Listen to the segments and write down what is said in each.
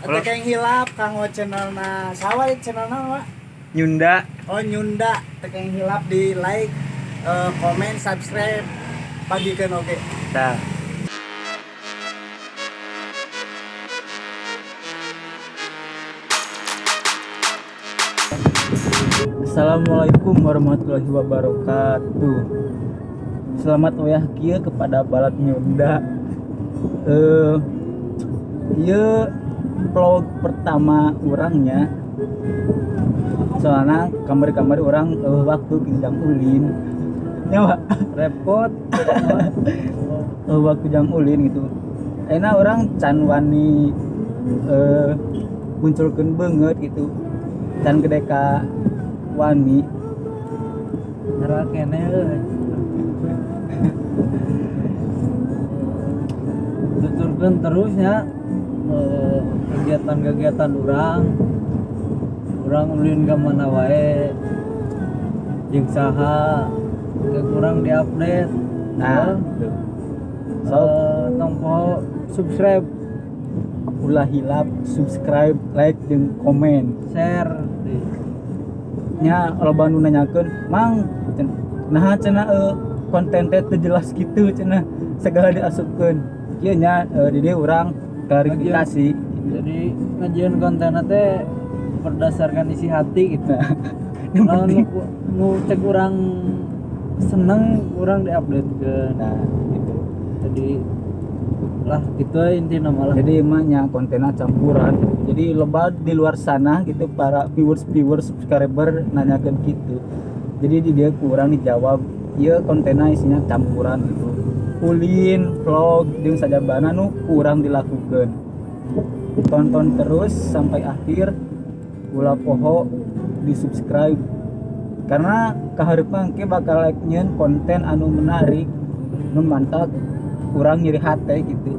Teu kenging hilap kanggo channelna saha channelna, Pak? Nyunda. Oh, Nyunda. Teu kenging hilap di like, komen, subscribe, bagikeun oge. Tah. Assalamualaikum warahmatullahi wabarakatuh. Selamat wayah kieu kepada balad Nyunda. Ieu vlog pertama urangnya. Soalnya kamari-kamari urang waktu jang ulin. Ya, Pak. Repot. Waktu jang ulin gitu. Enak urang can wani munculkeun beungeut gitu. Can gede ka wani. Nyerah kene euy. Tuturkeun terusnya kegiatan-kegiatan urang ulin ka mana wae jeung saha ke kurang diupdate. Nah, gitu. So, tong poho subscribe, ulah hilap subscribe, like jeung komen, share di nya. Loba nu nanyakeun, "Mang, naha cenah konten teh teu jelas kitu cenah, segala diasupkeun?" Kieu nya, di dieu urang klarifikasi. Jadi ngajieun konten teh berdasarkan isi hati gitu. Yang Lamun penting nu cek urang seneng, urang diupdate ke. Nah, gitu. Jadi lah gitu intinya malah. Jadi emang nya kontennya campuran gitu. Jadi loba di luar sana gitu para viewers viewers subscriber nanyakeun gitu. Jadi di dia kurang dijawab iya, kontennya isinya campuran gitu, ulin, vlog jeung sajabana nu kurang dilakukan. Tonton terus sampai akhir, ulah poho di subscribe karena kahareupan ke bakal like nyieun konten anu menarik nu mantap, kurang nyeri hati gitu.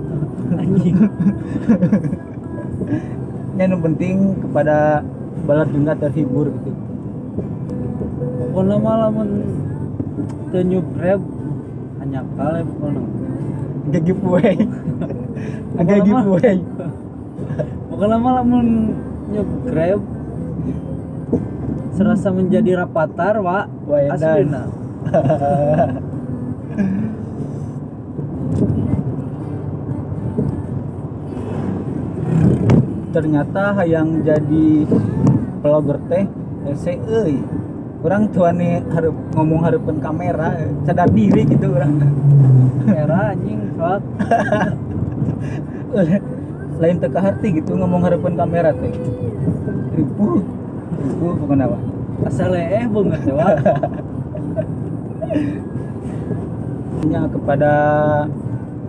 Anjing. Ya, yang penting kepada balad juga terhibur gitu. Pokoknya mah lamun teu nyubscribe hanya kali pokoknya. Agak giveaway, agak giveaway. Pokoknya mah lamun nyubscribe serasa menjadi rapatar, Pak. Wah, edan. Aslina. Ternyata hayang jadi vlogger teh hese euy. Urang tuh nih hareup ngomong hareupeun kamera sadar diri gitu urang. Era anjing sok. Lain teu kaharti gitu ngomong hareupeun kamera teh, ripuh ripuh pokokna mah. Asal leeh banget ya, Pak. Nya kepada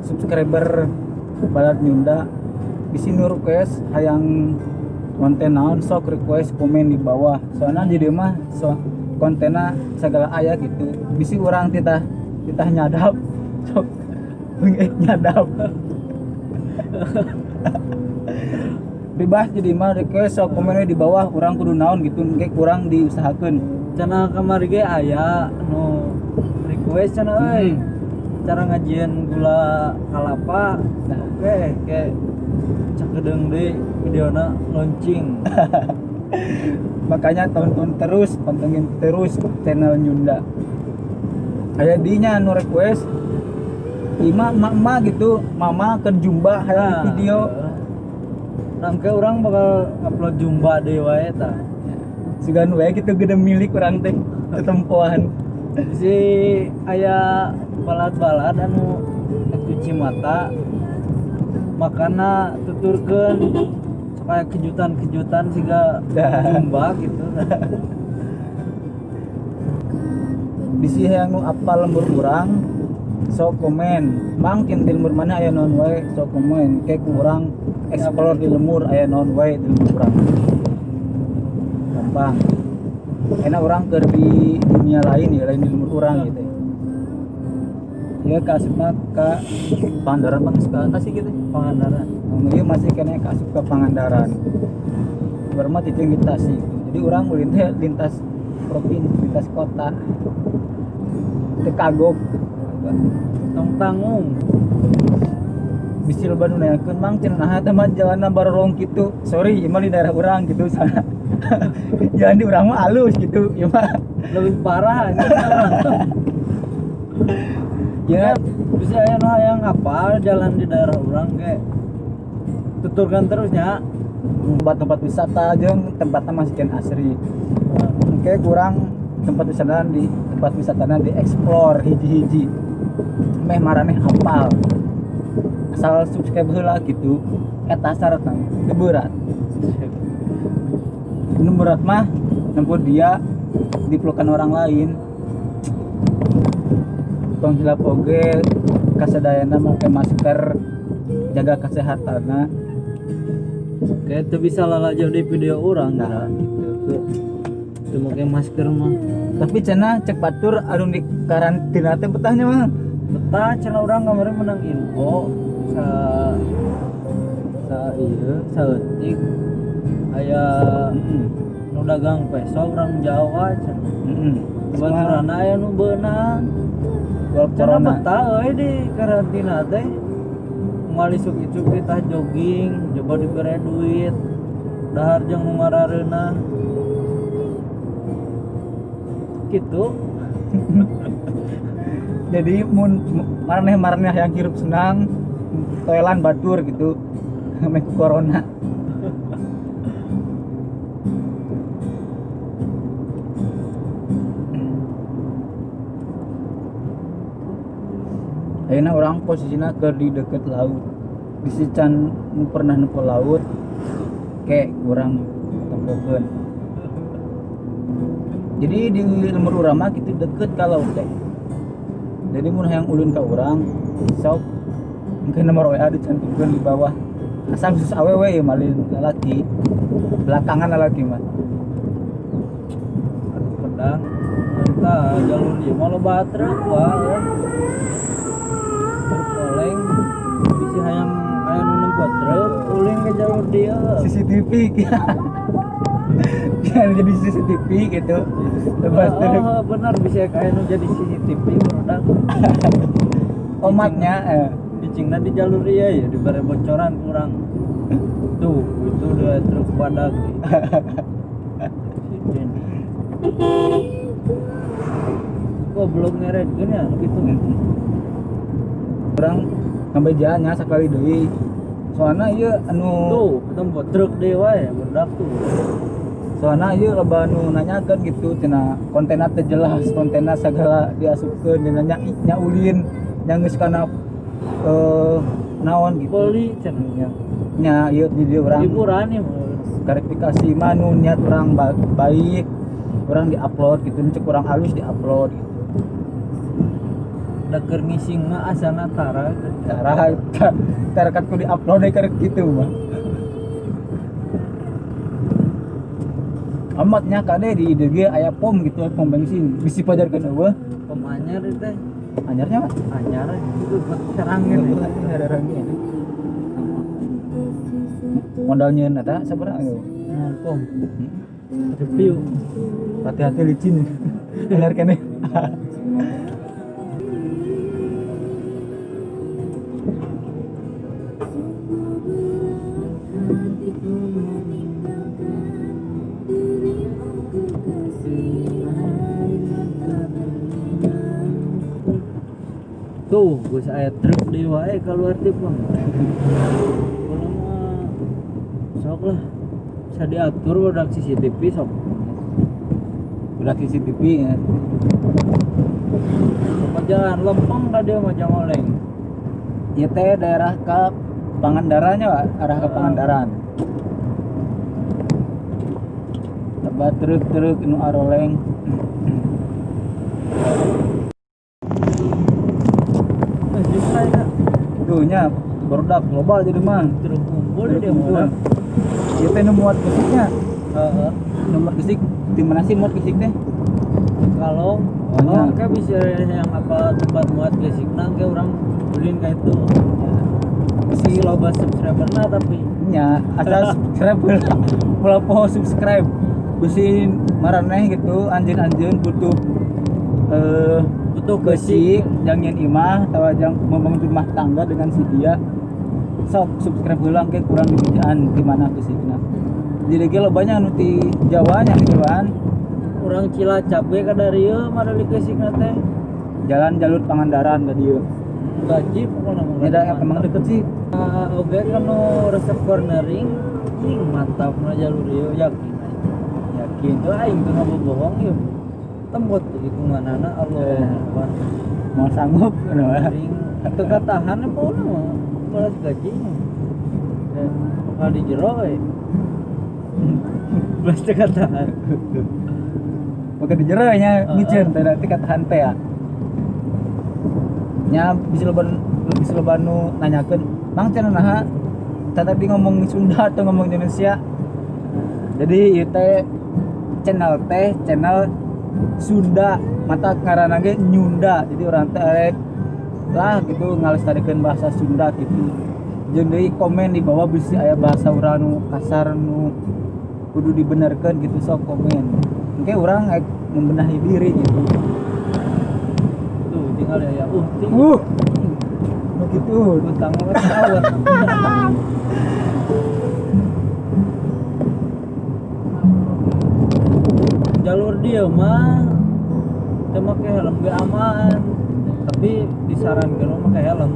subscriber balad Nyunda, bisi nu request hayang konten naon, sok request komen di bawah. Soalnya jadi mah so kontenna segala aya gitu. Bisi urang titah titah nyadap, sok nyadap bebas. Jadi mah request sok komen di bawah urang kudu naon gitu, engke kurang diusahakeun. Cenah kamari ge aya nu request cenah euy. Cara ngajieun gula kalapa. Nah. Oke, kayak cakedeung deui videona launching. Makanya tonton terus, pantengin terus channel Nyunda. Kayak dinya nu request ima emak-emak gitu, mama ke Jumba hayang Nah, video. Nah, engke urang bakal upload Jumba deui wae tah. Sugan wae gitu gede milik urang teh ketempoan. Si aya balad-balad anu cuci mata, makana tuturkeun sok aya kejutan-kejutan siga Jumba gitu. Bisi hayang nu apal lembur urang, sok komen, "Mang, di lembur mana aya naon wae?" Sok komen ke kurang explore di lembur aya naon wae di lembur urang. Gampang, enak urang keur di dunia lain ya, lain di lembur urang gitu ya. Ka asupna ka Pangandaran, bang, suka kasih gitu. Pangandaran. Nah, ieu masih kena ka asup ke Pangandaran. Baru mah cicing di Tasik. Jadi urang ulin teh lintas provinsi, lintas kota. Teu kagok. Tong tanggung. Bisi loba nu nanyakeun mang cenah naha teh mah jalanna barorong kitu. Sorry, ieu mah di daerah urang gitu sana. Jalan di urang mah alus gitu, ieu mah. Lebih parah anjing orang. Ya, Bisa aya nu hayang apa jalan di daerah urang ge. Tuturkan terusnya. Tempat-tempat wisata jeung tempatnya masih kan asri. Oke, kurang tempat wisatana dieksplor hiji-hiji. Meh maraneh apal. Asal subscribe heula gitu. Eta syaratna teu berat. Nu berat mah nempo dia dipelukan orang lain. Tong hilap oge kasadayana make masker, jaga kesehatanna. Kayak teu bisa lalajo di video urang Nah, gitu. Teu make masker mah. Tapi cenah cek batur anu di karantina teh betahnya mah. Betah cenah urang kemarin menang info sa sa ieu saeutik aya nu dagang peso urang Jawa cenah. Baturana aya nu beunang. Wal Cenah corona. betah euy di karantina teh. Moal isuk-isuk kita jogging, coba dibere duit. Dahar jeung nu ngarareunah. Gitu. Jadi mun maraneh-maraneh yang hirup senang toelan batur gitu meh ku corona. Ayeuna urang posisina keur di deket laut. Bisi can nu pernah nempo laut ke urang tempokeun. Jadi di lembur urang mah kitu deket ka laut teh. Jadi mun hayang ulun ka urang sok mungkin nomor WA dicantumkeun di bawah. Asal khusus awewe ya malin lalaki. Belakangan lalaki mah. Aduh pedang. Entah jalur ieu mah loba truk wae. Truk oleng bisi hayang aya nu nempo truk ulin ke jalur dia. CCTV. Yang jadi CCTV gitu. Lepas truk. Oh, benar bisa aya nu jadi CCTV barudak. Omatnya Cicingna di jalur ieu ya dibere bocoran kurang. Tuh, itu udah truk badak. Kok belum ngeret gini ya gitu. Urang sampai jalannya sekali deui. Soalna ieu anu tuh ketemu truk deui wae barudak tuh. Soalna ieu loba nu nanyakeun gitu cenah kontenna teu jelas, kontenna sagala diasupkeun cenah nya ulin, nya geus kana naon gitu. Beli cenah Nya, nya ieu di dieu urang. Hiburan ieu mah. Klarifikasi mah nu niat urang baik, urang diupload gitu, cek urang halus diupload gitu. Da keur ngising mah asana tara. Tara tara kan ku diupload deui keur kitu mah. Amatnya kade di IDG aya pom gitu, pom bensin. Bisi pajarkeun eueuh. Pom anyar teh. Anyarnya mah? Anyar itu buat serangin. Serangin. Modal nyeun eta sabaraha ayo? Nah, pom. Review. Hati-hati licin. Bener keneh. Tuh, geus aya truk deui wae keluar ti pom. Kalau mah sok lah. Bisa diatur budak CCTV sok. Budak CCTV ya. Sok jalan lempeng ka dia mah jang oleng. Ieu teh daerah ka Pangandarannya, Pak, arah ke Pangandaran. Teba truk-truk nu aroleng. Tuh nya barudak loba jadi mah. Truk kumpul Truk dia kumpul. mah. Ieu teh nu muat gesiknya. Heeh. Nu muat gesik di mana sih muat gesik teh? Kalau Oh, nya. kayak bisa yang apa tempat muat gesikna ke urang ulin ka itu. Si loba subscriberna tapi nya asal subscribe heula. Ulah poho subscribe. Bisi maraneh gitu anjeun-anjeun butuh butuh gesik jang nyeun imah atawa jang membangun rumah tangga dengan si dia. Sok subscribe heula ke kurang di bejaan di mana keusikna. Jadi ge lobanya anu ti Jawa nya gitu kan. Urang Cilacap ge ka darieu madali keusikna teh. Jalan jalur Pangandaran ka dieu. Gaji pokokna mah. Beda emang deket sih. Oge kan nu resep cornering ing mantap na jalur ieu yakin aing. Yakin. Teu aing teu ngabobohong ieu. Tembot tikunganana Allah Akbar. Mau sanggup Ring teu katahan pokokna mah balas gaji. Bakal di jero we. Balas teu katahan. Maka di jero nya miceun teh teu katahan teh ya. Nya bisa loba nu nanyakeun, "Mang cenah naha tadi ngomong Sunda atau ngomong Indonesia?" Jadi ieu teh channel Sunda, mata ngaranna ge Nyunda. Jadi urang teh arek lah gitu ngalestarikeun bahasa Sunda gitu. Jeung deui komen di bawah bisi aya bahasa urang nu kasar nu kudu dibenerkeun gitu, sok komen. Engke urang arek membenahi diri gitu. Tuh tinggal ya Nu kitu utang mah sawet. Jalur dia mah teu make helm ge aman, tapi disarankeun mah make helm.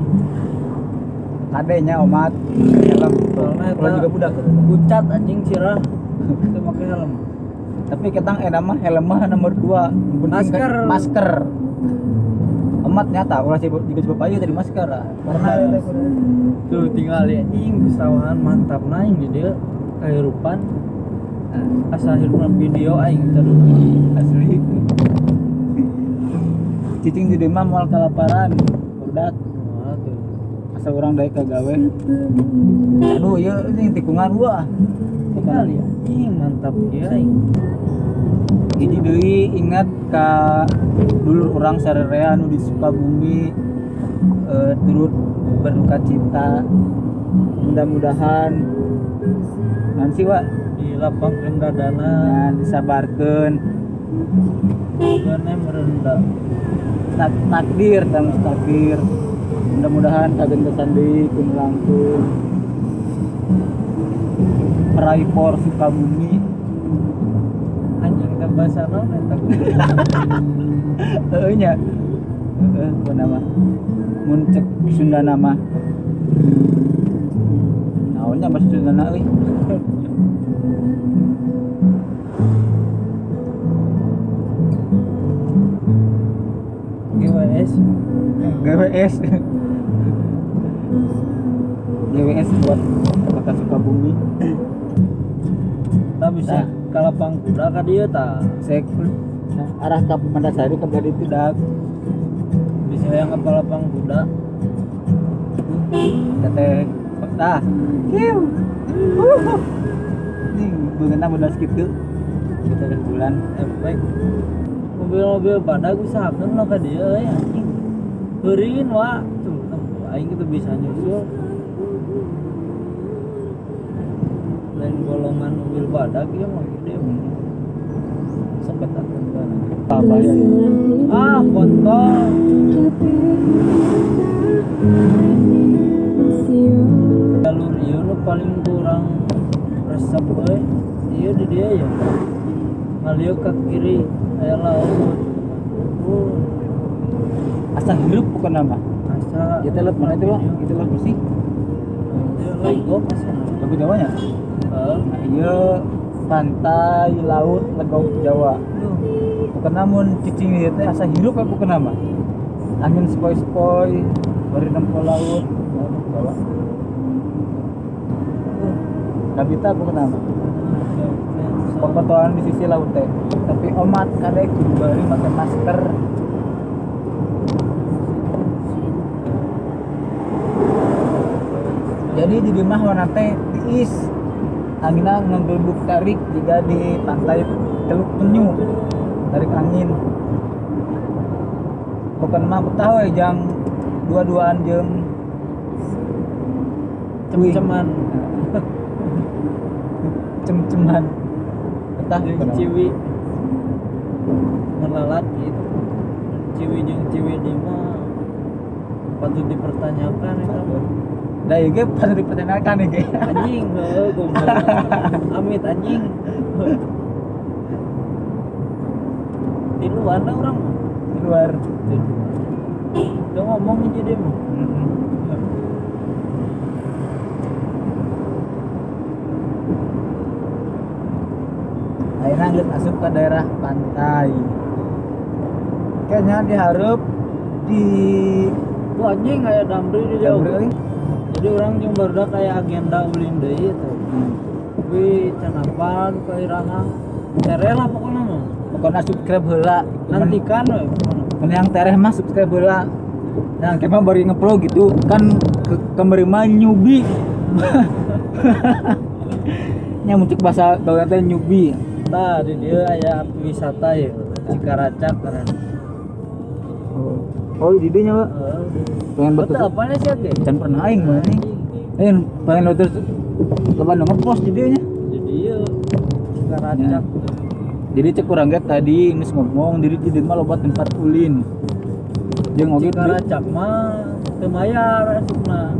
Kadenya omat helm. Soalnya ulah juga budak pucat anjing sirah teu make helm. Tapi ketang eta mah helm mah nomor 2, masker. Masker. Emat nyata ulah juga coba payu tadi masker. Karena tuh tinggal ya anjing sawahan mantap na aing di dieu kahirupan. Asa hirupna video aing terus asli. Cicing di dieu mah moal kalaparan budak. Asa urang daek ka gawe. Aduh ieu ini tikungan wah. Tinggal ya anjing mantap kieu aing. Hiji deui ingat ka dulur urang sarerea anu di Sukabumi turut berduka cita. Mudah-mudahan nanti wa dilapangkeun dadana, disabarkeun. Gane merendah. Takdir tamus takdir. Mudah-mudahan kagentesan deui ku langkung. Peraih por Sukabumi. Anjing teh bahasa naon eta? Heueuh nya. Heueuh pun mah. Mun cek Sundana mah. Naonnya bahasa Sundana euy? GWS. GWS. GWS buat kota Sukabumi. Tah bisa kalapang kuda ka dieu tah. Sek arah ka Mandasari ka belah ditu dak. Bisa yang ke Palapang Kuda. Teteh tah. Kieu. Ning beungeuna bodas kitu. Kita udah bulan efek. Mobil-mobil badag usahakeun lah ka dieu euy anjing. Heureun wa tuh aing kitu bisa nyusul. Lain golongan mobil badag ieu mah gede. Sampai tak bahaya ya. Ah, kontol. Jalur ieu nu paling kurang resep euy. Ieu di dieu ya. Ngalieu ka kiri aya laut. Asa hirup bukan nama. Asa. Ieu teh laut mana itu, Bang? Itu laut bersih. Ieu Legok asa. Lagu Jawanya? Heeh. Nah, ieu pantai laut Legok Jawa. Bukan namun cicing ieu teh asa hirup we bukan nama. Angin sepoi-sepoi bari nempo laut Jawa. Kabita bukan nama. Pepotoan di sisi laut teh. Tapi omat kadek kudu bari make masker. Jadi di dieu mah warna teh tiis. Anginna ngegelbuk tarik jika di pantai Teluk Penyu. Tarik angin. Bukan mah betah we jang dua-duaan jeung cem-ceman. Cem-ceman. Betah jeung ciwi. Ngelalat gitu. Ciwi jeung ciwi di mah patut dipertanyakan eta mah. Da ieu ge pas diperkenalkan ieu ge. Anjing heuh goblok. Amit anjing. Di luar lah orang mah. Di luar. Di luar. Udah ngomong aja deh mah. Ayeuna geus asup ke daerah pantai. Kayaknya dihareup di Tuh anjing kayak damri di jauh. Damri, euy. Jadi orang yang baru kayak agenda ulin deui itu. Tapi can apal ka iraha. Tereh lah pokoknya mah. Pokoknya subscribe heula. Nantikan we pokoknya. Mun yang tereh mah subscribe heula. Nah, kemah bari ngepro gitu kan kemari mah newbie. Nya muncul bahasa gaul teh newbie. Tah di dieu aya wisata ya, Cikaracak karena. Oh, di dieu nya, Pak. Pengen Betul betul. apa sih ge? Can pernah aing mah nih. Pengen terus loba nu ngepost di dieu nya. Di dieu Cikaracak. Jadi cek urang ge tadi geus ngomong jadi di dieu mah loba tempat ulin. Jeung oge Cikaracak mah teu mayar asupna.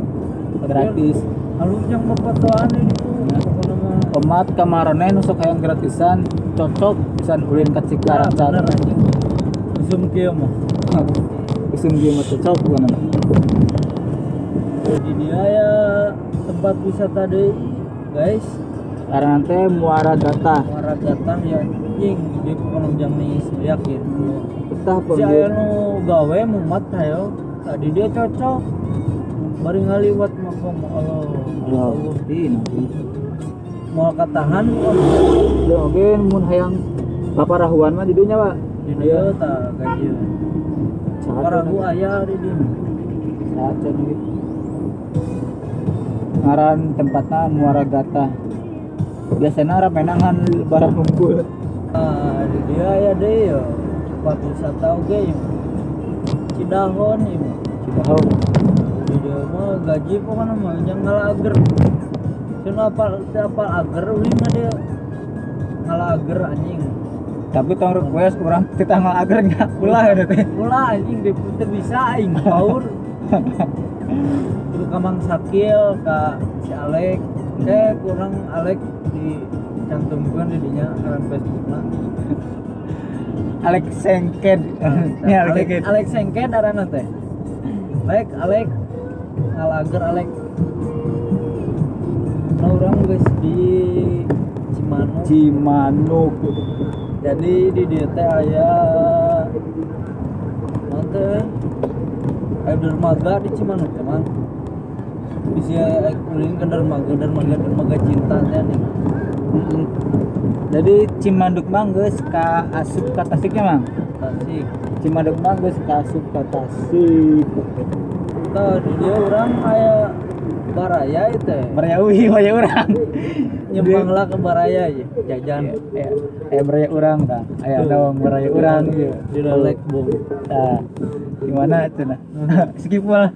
Tapi gratis. Alus yang pepotoan di ditu pokokna mah. Omat kamarane nu sok hayang gratisan cocok pisan ulin ka Cikaracak. Bener anjing. Usum kieu mah. Usum kieu mah cocok pokona. Di dia ya tempat wisata deui, guys. Karena teh Muara Gatah. Muara Gatah ya anjing di pokona jam nih yakin. Betah Si aya nu gawe mumat hayo. Tadi dia cocok. Bari ngaliwat mah komo Allah. Allah. Moal katahan pokona. Jeung oge mun hayang paparahuan mah di dieu nya, Pak. Di dieu tah gaji. Parahu aya di dieu. Saha gitu. Ngaran tempatna Muara Gatah. Biasana ramena ngan lebaran unggul. Ah, di dieu aya deui ya. Tempat wisata oge ya. Cidahon ieu mah. Cidahon. Di dieu mah gaji pokona mah jang ngala ager. Cenah apal teu apal ager ulin mah dia. Ngala ager anjing. Tapi tong request urang teu tanggal ager nya ulah ya teh. Ulah anjing di teu bisa aing paur. Kudu ka Mang Sakil ka si Alek. Kayak kurang Alek dicantumkeun di dinya ngaran Facebookna. Alek Sengked. Nya Alek Sengked. Alek Sengked aranna teh. Alek Alek ngalager Alek. Nah urang geus di Cimanuk. Cimanuk. Jadi di dieu teh aya naon teh? Aya dermaga di Cimanuk teh Mang. Bisa ulin ke dermaga, dermaga cinta teh nih. Jadi Cimanuk mah geus ka asup ka Tasiknya Mang. Tasik. Cimanuk mah geus ka asup ka Tasik. Tah di dieu urang aya baraya ieu teh. Baraya uih waya urang. Nyempang lah ke baraya ya, jajan. Ya, aya baraya urang tah. Aya dong baraya urang ieu. Di lelek bom. Tah. Gimana cenah? Skip lah.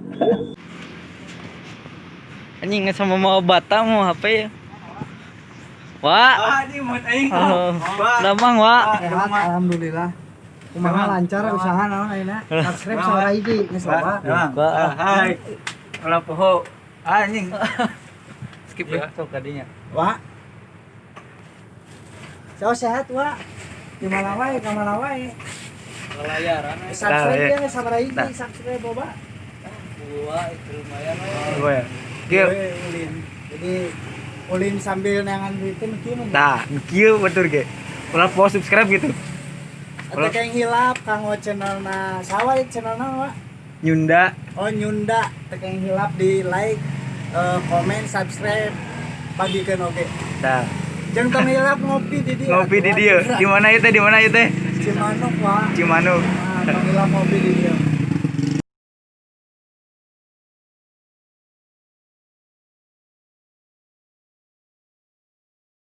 Anjing sama mau bata mau HP ya. Wak. Anjing mau aing. Damang, Wak. Sehat alhamdulillah. Kumaha lancar usaha naon ayeuna? Subscribe sabaraha hiji geus loba. Hai. Ulah poho. Anjing. Skip ya sok kadinya. Wak. So sehat, Wak. Di mana wae, ka mana wae. Lalayaran. Subscribe ya sabaraha hiji, subscribe loba. Gua itu lumayan lah. Gue. Kieu. Ulin. Jadi ulin sambil neangan duit teh kieu mah. Tah, kieu betul ge. Ulah poho subscribe gitu. Atau kayak hilap kanggo channelna sawa channelna Wak. Nyunda. Oh Nyunda, teu kayak hilap di like, komen, subscribe, bagikan oge. Tah. Jeung tong hilap ngopi di dieu. Ngopi di dieu. Di mana ieu teh? Di mana ieu teh? Cimanuk, Wak. Cimanuk. Nah, tong hilap ngopi di dieu.